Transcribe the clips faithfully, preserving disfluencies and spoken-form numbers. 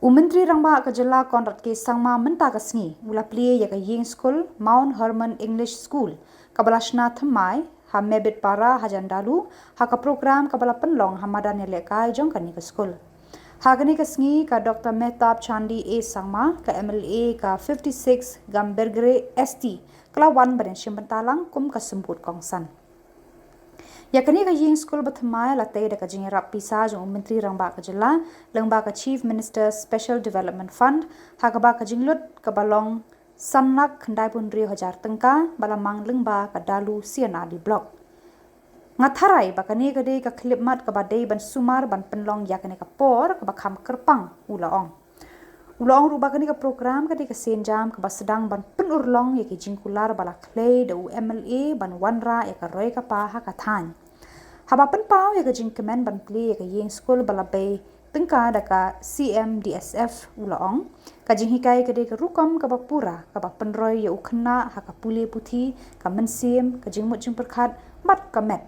U Myntri Rangbah ka Jylla Conrad K Sangma mynta ka sngi u la plie ïa ka ïing skul Mount Hermon English School kaba la shna thymmai ha Mebitpara hajan Dalu ha ka program kaba la pynlong ha madan ïalehkai jong kane ka skul. Ha kane ka sngi ka Doctor Mehtab Chandee A Sangma, ka M L A ka fifty-six Gambegre S T, ka la wan ban ïashim bynta lang kum ka symbud kongsan. Ïa kane ka ïing skul ba thymmai la tei da ka jingïarap pisa jong u Myntri Rangbah ka Jylla lyngba ka Chief Minister's Special Development Fund, ha kaba ka jinglut kaba long san lak khyndai phew hynriew hajar tyngka ba la mang lyngba ka Dalu C and R D Block. Nga tharai ba kane ka dei ka khyllipmat kaba dei ban sumar ban pynlong ïa kane ka por kaba kham kyrpang, u la ong. U la ong ruh ba kane ka program ka dei ka sienjam kaba sdang ban pynurlong ïa ki jingkular ba la khlei da u M L A ban wanrah ïa ka roi ka par ha ka thaiñ. Haba pynpaw ïa ka jingkmen ban plie ïa ka ïing skul ba la bei tyngka da ka C M D S F, u la ong, ka jinghikai ka dei ka rukom kaba pura kaba pynroi ïa u khynnah ha ka pule puthi, ka mynsiem, ka jingmut jingpyrkhat bad ka met.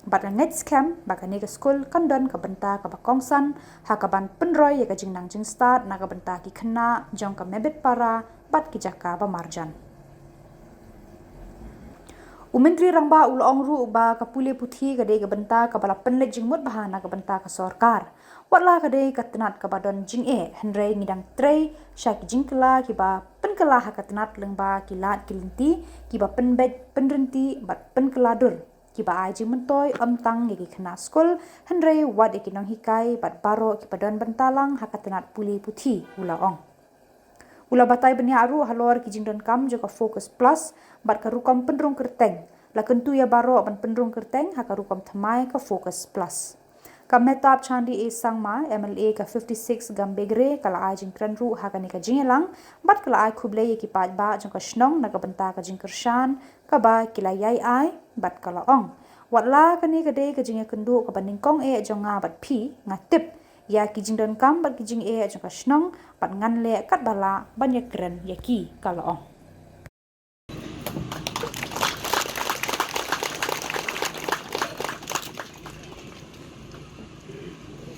Bad ka ngeit skhem ba kane ka skul kan don ka bynta kaba kongsan ha kaban pynroi ïa ka jingnang jingstad na ka bynta ki khynnah jong ka Mebitpara bad ki jaka ba marjan. U Myntri Rangbah u la ong ruh ba ka pule puthi ka dei ka bynta kaba la pynleit jingmut bha na ka bynta ka sorkar. Wat la ka dei ka tnat kaba don jingeh, hynrei ngi dang trei sha ki jingkylla kiba pynkylla ha ka tnat lyngba ki lad ki lynti kiba pynbeit pynrynti bad pynkylla dur, kiba ai jingmyntoi ym tang ïa ki khynnah skul, hynrei wat ïa ki nonghikai bad baroh kiba don bynta lang ha ka tnat pule puthi, u la ong. U la batai bniah ruh halor ki jingdonkam jong ka Focus Plus bad ka rukom pynrung kyrteng. La kyntu ïa baroh ban pynrung kyrteng ha ka rukom thymmai ka Focus Plus. Ka Mehtab Chandee A Sangma, M L A ka fifty-six Gambegre, ka la ai jingkren ruh ha kane ka jingïalang bad ka la ai khublei ïa ki paidbah jong ka shnong na ka bynta ka jingkyrshan kaba ki la ïai ai bad ka la ong, wat la kane ka dei ka jingïakynduh kaba nyngkong eh jong nga bad phi, nga tip ïa ki jingdonkam bad ki jingeh jong ka shnong bad ngan leh katba lah ban ïakren ïa ki, ka la ong.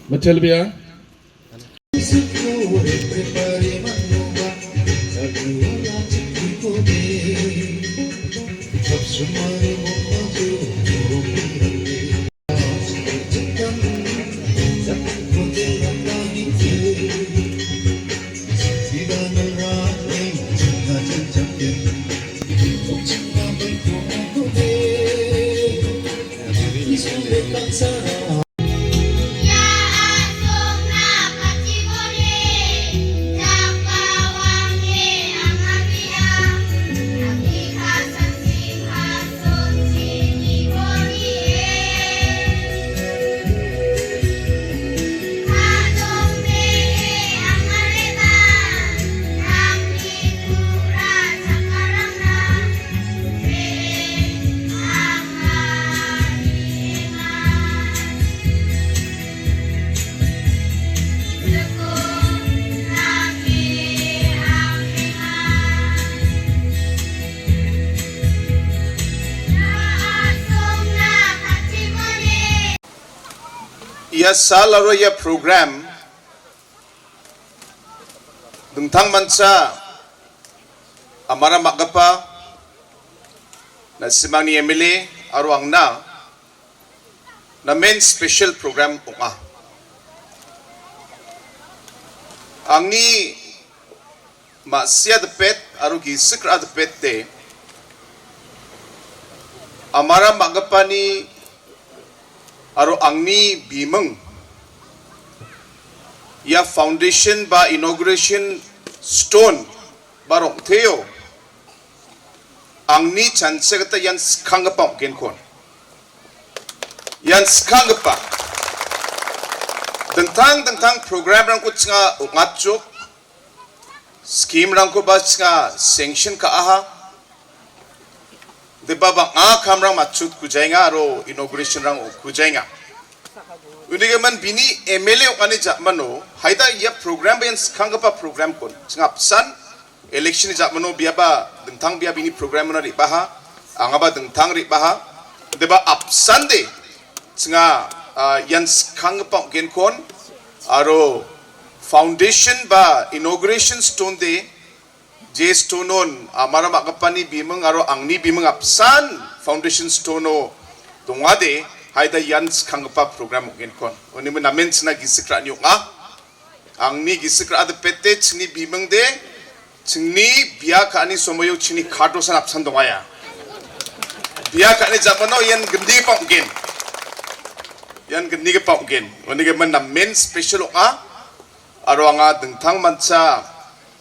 Matelbia. Ïa sa la ro ïa program dengtang mansa amara makgapa na simang ni M L A arwang na na men special program ong a. Angni ma sia depet aru ki sikra depet te amara makgapani aru angni bimeng ïa foundation ba inauguration stone barong theo. Angni chanse kata ïan skhang kapa ong ken kon. Ïan skhang kapa. Dengtang dengtang program rang kut snga ungat chuk. Skim rang kut ba snga sanction ka aha. Deba ba nga kam rang machut ku jainga ro inauguration rang ku jainga. Uni ke man bini M L A ong ani jak mano. Haida ïa program ba ïan skhang kapa program kon. Snga psan. Election ni jak mano bia ba dengtang bia bini program mano ri baha, anga ba dengtang ri baha, deba up Sunday, snga ïan skhang pang gen kon, aro Foundation ba inauguration stone de, je stone on, amara makapani bimung aro angni bimung apsan foundation stone o dongade, haida yan skhang pa program ong gen kon. Oni men amen sna gisik ra nyuk nga. Angni gisik ra ada pete chini bimung de, chini bia ka ani somoyo chini kado san apsan dongaya. Bia ka ani jamano yan gendi pa ong gen. Yan gendi ke pa ong gen. Oni ke men amen special ong a. Aro anga dengtang mancha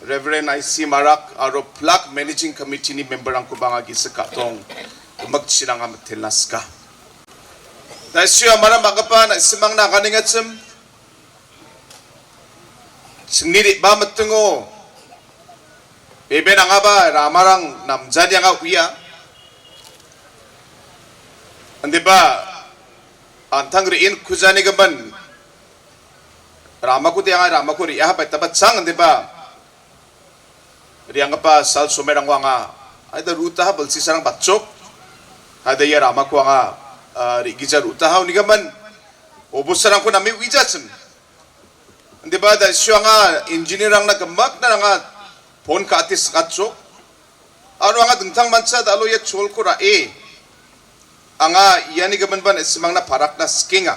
Reverend I C Marak, aro plak managing committee ni member angku banga gisa katong. Kemak chirang am telas ka. Na sio amara makapa na simang na kaning acem. Sini di ba metengo. Beben anga ba ramarang namjani anga uya. Ande ba antang riin kujani gaban. Rama ku tiang ai rama ku ri ah bai tabat sang ande ba. Riang apa sal somerang wanga. Ai da ruta ha belsi sarang bachok. Hai da ya rama ku anga, ah, ri gija ruta ha unigaman. Obo sarang ku nami wija sem. Ande ba da sio anga engineer ang na gemak na anga pon ka atis kachok. Aro anga dengtang mancha da lo ya chol ko ra e. Anga yani gaban ban simang na parak na skinga.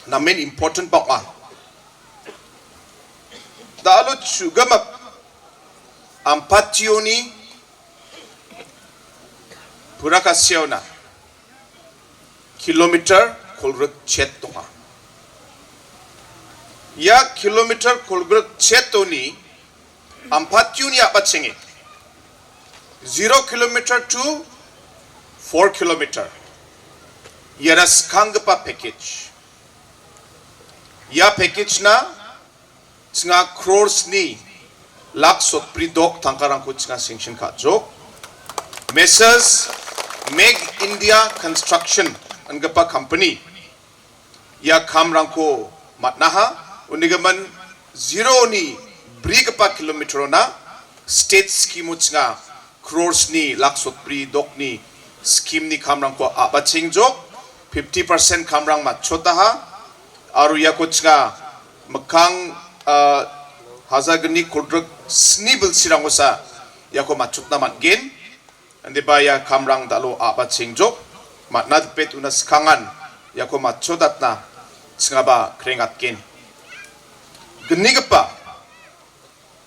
Na main important bok nga. Da lo chu gamak ampationi pura kasiona. Kilometer kolrek chet tonga. Ya kilometer kolrek chet toni ampationi apa chengi. Zero kilometer to four kilometer. Yara skangpa package. Ya package na chinga crores ni lak sotpri dok tangkarang ku chinga sanction ka jok. Messrs. Make India Construction angpa company. Ya kamrang ko matnaha, unigaman zero ni bri kapa kilometer na state scheme chinga crores ni lak sotpri dok ni scheme ni kamrang ko apa chingjok, fifty percent kamrang machotaha, aru ya ko chinga makang, ah, hazar gni kudruk sni bil sirang usa ya ko machotna matgen. Ande ba ya kamrang da lo apa chingjok, matna depet una skangan, ya ko machodatna, sngaba krengat kin. Gni gepa,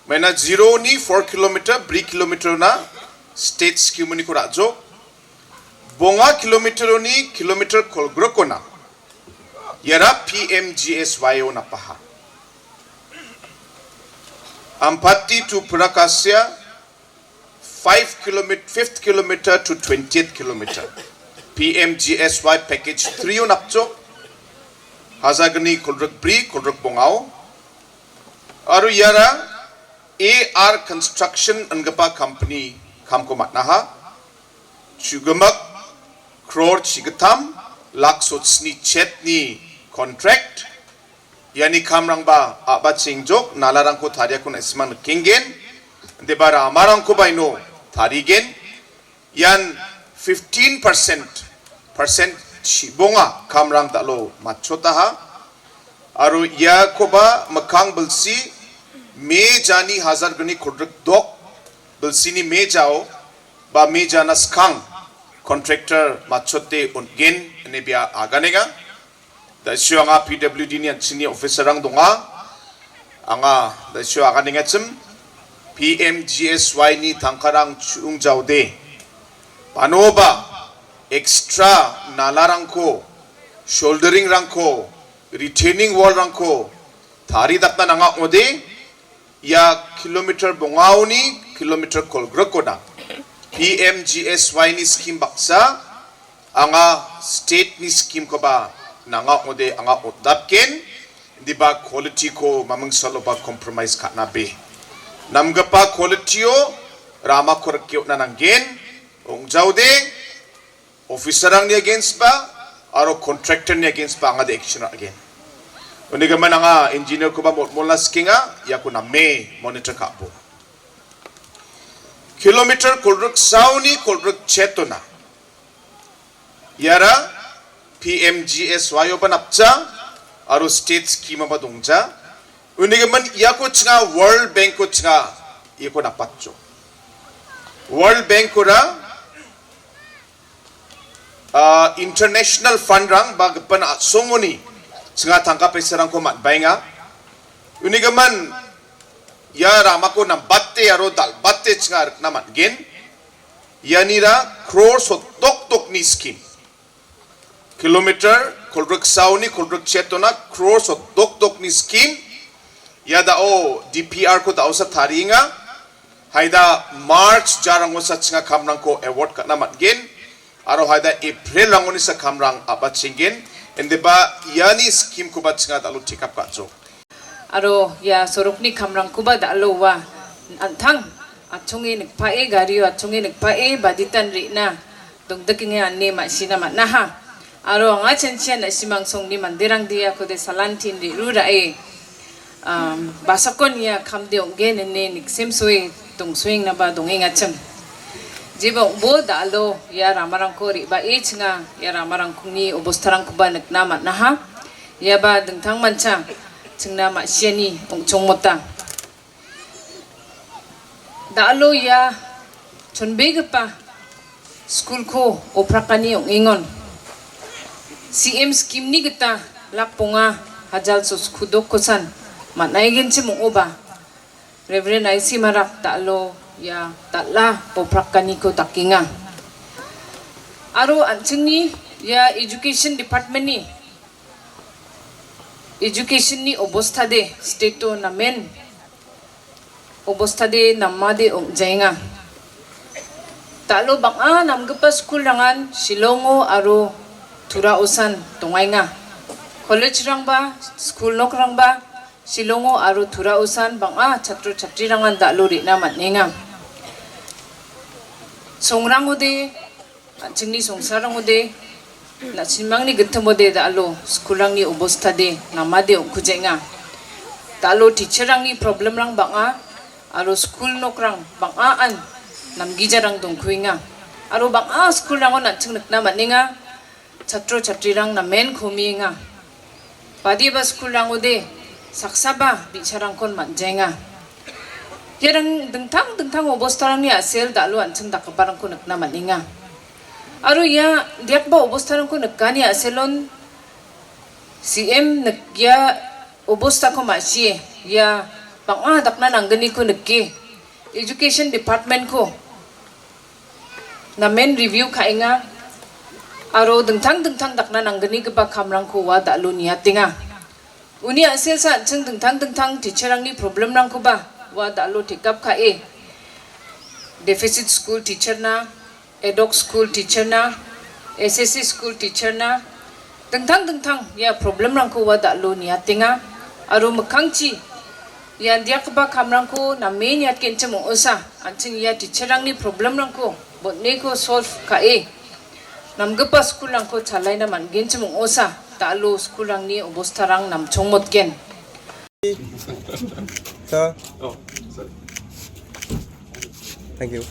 mena zero ni four kilometer, bri kilometer na, state scheme ni ko rajok, bonga kilometer ni, kilometer kolgrok ko na, yara P M G S Y o na paha. Ampati to Purakasia, five kilometer, fifth kilometer to twentieth kilometer. P M G S Y package three un apcho. Hazagni kudruk bri, kudruk bongao. Aru yara A R Construction angpa company kam ko matnaha. Chugamak crore chigatam, lak sot sni chet ni contract. Yani kamrang ba apa chingjok, nalarang ko tharia ko na isman kingen, debara amarang ko baino tharigen, yan fifteen percent, percent chibonga kamrang da lo machotaha, aru ya ko ba makang belsi, me jani hazar gni kudruk dok, belsi ni me jao, ba me jana skang, contractor machote ungen, ne bia aganega, Da shu anga P W D ni an senior officer ang donga. Anga da shu anga ninga chim P M G S Y ni tangkarang chung jaude. Panoba extra nalarang ko, shouldering rang ko, retaining wall rang ko, thari dakna nanga ode, ya kilometer bongauni, kilometer kolgrek kona. P M G S Y ni scheme baksa, anga state ni scheme ko ba, nanga ode anga odap ken, diba quality ko mamang salo ba compromise ka na be. Namgapa quality o, rama korkio na nanggen, ong jaude, officer ang ni against ba, aro contractor ni against ba, anga de action again. Uni gaman anga engineer ko ba mot mola skinga, ya ko na me monitor ka bo. Kilometer kolrek sauni kolrek chetona. Yara P M G S Y o ba napcha, aro state scheme ba dongja. Uni ka man ïa ko chynga World Bank ko chynga ïa ko na pat jo. World Bank ko da, ah, international fund rang ba ka pan at songoni chynga thangka pesa rang ko mat bainga. Uni ka man ïa rama ko nam batte aro dal batte chynga na mat gen. Ïa ni da crore so tok tok ni scheme. Kilometer, kolruk sauni, kolruk chetona, crore so tok tok ni scheme. Ïa da o D P R ko da o sa tharinga. Haida March jarang o sa chynga kamrang ko award ka na mat gen. Aro haida April lang oni sa kamrang apa chingen. Ende ba ïa ni scheme ko ba chynga da lo tikap ka jo. Aro ïa sorok ni kamrang kuba da lo wa anthang achungi nikpa e gari achungi nikpa e baditan ri na dong dek ngi anne ma sina ma naha. Aro nga chen chen na simang song ni mandirang dia ko de salantin ri ru ra e. Um, basakon ïa kam de ong gen ne nik sim soi dong soi na ba dong ing achem. Jiba bo da lo ïa ramarang ko ri ba e chinga ïa ramarang kuni obostarang kuba nek na ma naha. Ïa ba dengtang mancha chingna ma siani ong chong mota. Da lo ïa chonbe gepa school ko oprakani ong ingon. C M scheme ni geta lak ponga hajal so skudok kosan mat naigin chimung oba. Reverend I C Marak da lo ïa da la oprakani ko takinga. Aro anchingni ïa education department ni Education ni obostha de state to namen obostha de namma de ong jainga. Talo bang a namgepa school rangan Shillongo aro Tura Osan tongainga. College rangba, school nok rangba, Shillongo aro Tura Osan bang a chatro chatri rangan talo rina matninga. Songrang ode Chingni songsar rang ude na chimang ni githem ude da alo school rang ni obostha de namade ong kujai nga. Da alo teacher rang ni problem rang bang a aro school nok rang bang a an namgija rang dong kui nga. Aro bang a school rang o na ching nikna mani nga chatro chatri rang namen khomi nga. Padi ba school rang ude saksa ba bicharang kon man jenga. Ïa rang dengtang dengtang obostha rang ni asel da lu ancheng da kabarang kon nekna man inga. Aru ïa diak ba obostha rang kon nekani aselon C M nek ïa obostha ko ma sie ïa bang a dakna nanggeni ko nekke education department ko namen review kha inga. Aro dengtang dengtang dakna nanggeni keba kamrang ko wa da lu niat inga. Uni asel sa cheng dengtang dengtang teacher rang ni problem rang ko ba wa da lu tikap kha e. Deficit school teacher na, ad hoc school teacher na, S S C school teacher na, dengtang dengtang ïa problem rang ko wa da lu niat inga. Aro mekang chi ïa diak ba kamrang ko namen ïa ken chemung usa ancheng ïa teacher rang ni problem rang ko bot ne ko solve kha e. Namgepa school rang ko chalai na man gen chemung osa da alo school rang ni obostha rang nam chongmot gen. Sir. Oh, sorry. Thank you.